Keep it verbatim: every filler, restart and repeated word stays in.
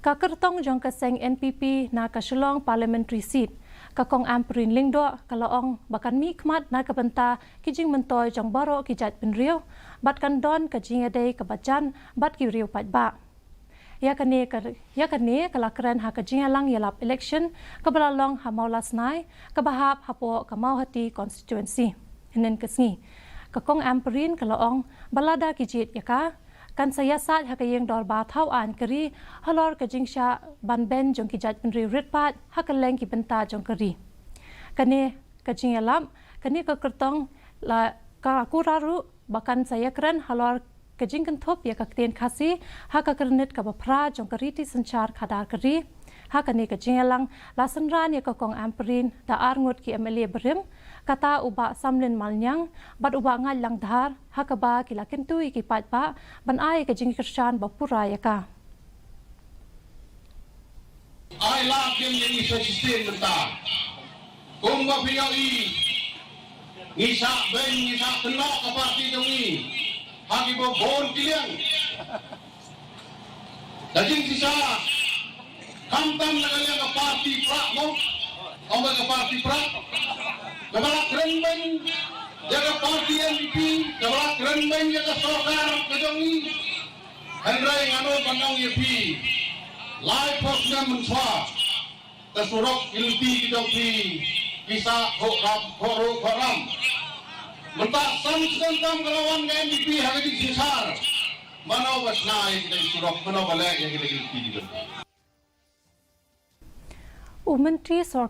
Ka kyrtong jong ka seng N P P na ka Shillong Parliamentary Seat, ka Kong Ampareen Lyngdoh, ka la ong ba kan mihkhmat na ka bynta ki jingmyntoi jong baroh ki jaitbynriew bad kan don ka jingïadei kaba jan bad ki riew paidbah. Ïa kane ka, ïa kane ka la kren ha ka jingïalang ïalap election kaba la long ha Mawlasnai, kaba hap hapoh ka Mawhati constituency. Hynnin ka sngi, ka Kong Ampareen ka la ong ba lada ki jied ïa ka, kan sa ïasaid ha ka ïing dorbar thaw aiñ ka ri halor ka jingshah ban beiñ jong ki jaitbynriew rit paid ha kylleng ki bynta jong ka ri. Kane ka jingïalap, kane ka kyrtong la ka kyrkhu ruh ba kan sa ïakren halor ka jingkynthup ïa ka ktien Khasi ha ka kyrnit kaba phra jong ka riti synshar khadar ka ri. Ha kane ka jingïalang la synran ïa ka Kong Ampareen da arngut ki M L A barim, kata u Bah Samlin Malniang bad u Bah Ngaitlang Dhar, ha kaba ki la kyntu ïa ki paidbah ban ai ka jingkyrshan ba pura ïa ka. Ai lad ïa ngi sa shisien mynta. Kumba phi ïohi, ngi shah beiñ, ngi shah kynnoh ka party jong ngi ha kiba bun ki liang. Ka jingshisha, khamtam na ka liang ka party prah mo, ong ba ka party prah, kaba la kren beiñ ïa ka party N P P, kaba la kren beiñ ïa ka sorkar ka jong ngi. Hynrei ngan ong ban ong ïa phi, laiphew snem mynshuwa, ka surok ki lynti ki jong phi ki sah khohram, khohruh khohram. Mynta san snem tam ka la wan ka N P P ha ka jingshisha. Mano ba shna ïa kita ki surok, mano ba leh ïa kita ki lynti ki jong phi? U Myntri Sor-,